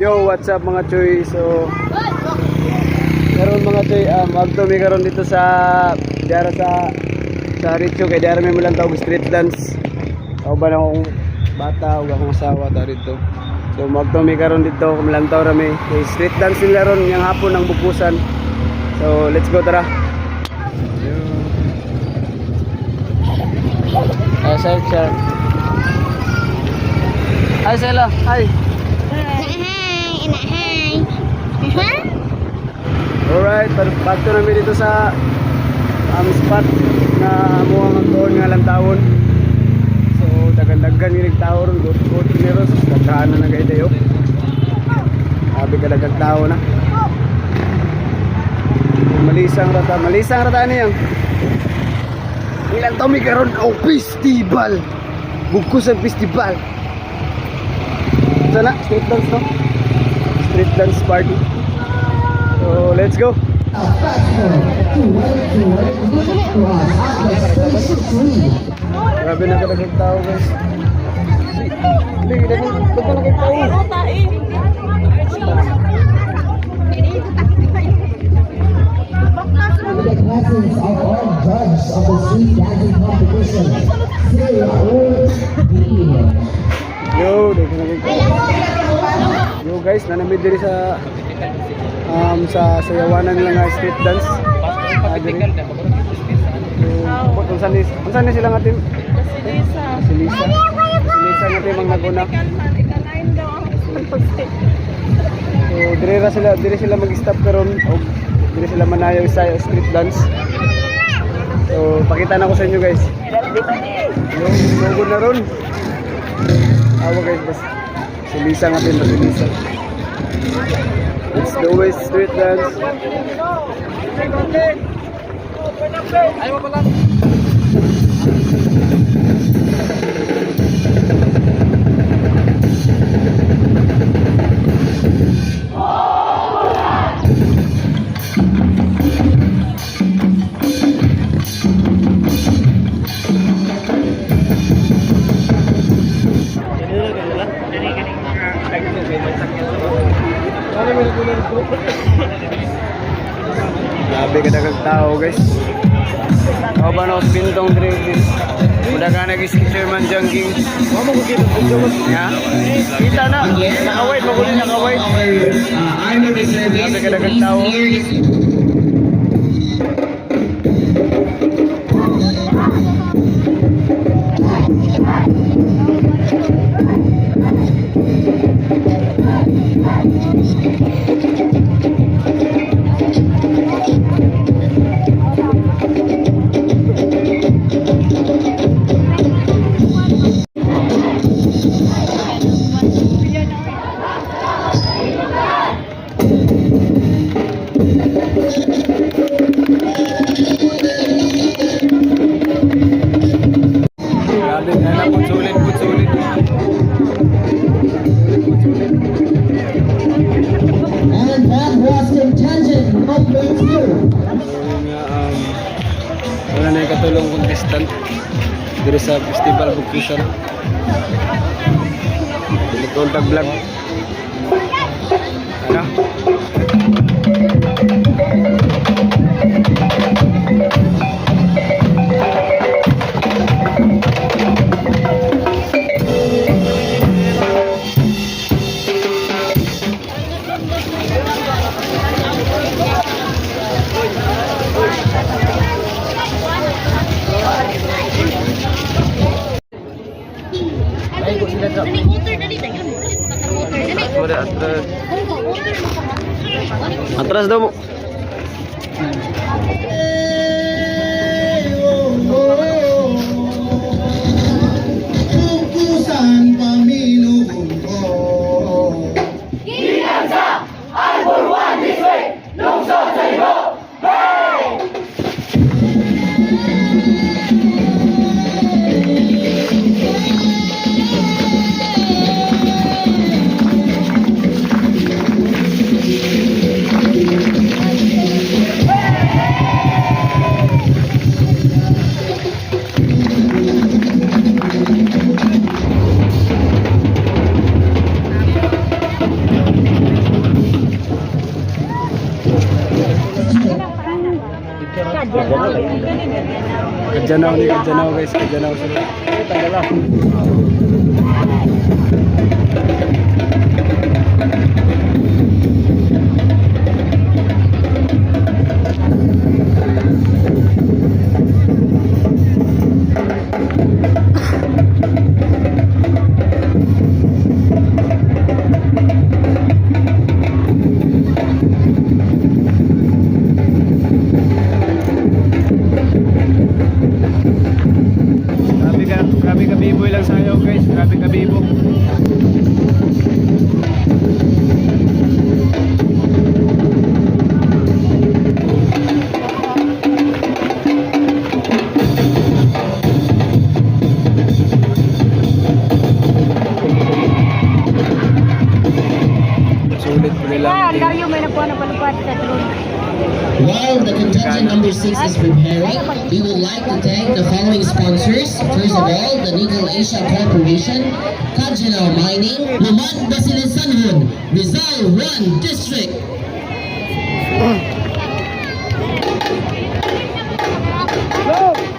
Yo, what's up, mga chuy? So, karon, mga chuy, magto mi karon dito sa diara sa Ritcho kay diara may mulang tawag street dance. Kauban akong bata ug akong asawa ta dito. So magto mi karon dito, kumulantaw ra mi. Kay street dance nila ron ngayong hapon ang bukusan. So, let's go, tara. Yo. Hi, sir, sir. Hi, Sela. Hi. Hi, ina, hi. Ha? Alright, back to namin dito sa spot na amo ang tuon nga lantawon. So daghan-daghan ginig tao ron, gut-gut ni ron, so daghan na nagay dayo. Sabi ka daghang tao na. Malisang rata niyang. Ilang taon mi karon og festival. Bugkos ang festival. Sana street dance, no? Street dance party. So, let's go. Grabe na kadaghang tao, guys. Hindi, daghan na kay tao. With the presence of all judges of the street dancing competition, Sir Dean. Yo, daghan na kay tao. Yo guys, nanamid diri sa sayawanan nila nga street dance. Ah, diri. So, kung saan ni sila nga team? Si Lisa. Si Lisa nga team ang naguna. So, diri sila mag-stop karon og diri sila manayaw sa street dance. So, pakita na ko sa inyo, guys. Yo, sugod na ron. Awa guys, bas. Si Lisa nga team, si Lisa. Let's do it, street dance. Grabe ka daghang tao, guys. Ako ba na bintong diri? Muda ka nag chairman Jangking. Ya. Kita na. Naka-white, maguli naka-white. Army Reservists, Grabe ka daghang tao. please here. Grabe, kaya na sulit, sulit. Sulit, sulit. And that was contingent number 2. Nga, wala na yung katulong contestant diri sa Festival Bukison. Dili ko vlog. Ano? Dali, motor, dali, dali. Motor, dali. Atras. Motor, motor. Atras daw mo. Kukusan Panginoon ko. Kadyanaw ni Kadyanaw, guys, Kadyanaw sila. Eh, tagal ah. Grabe ka, grabe ka biboy lang sayo, guys, grabe ka bibo. Sulit po nila ang team. Kayo may nakuha na palupad sa drone. While the contestant number 6 is preparing, we would like to thank the following sponsors. First of all, the Nickel Asia Corporation, Kajino Mining, Lumad Basile Sanhun, Rizal 1 District. Go!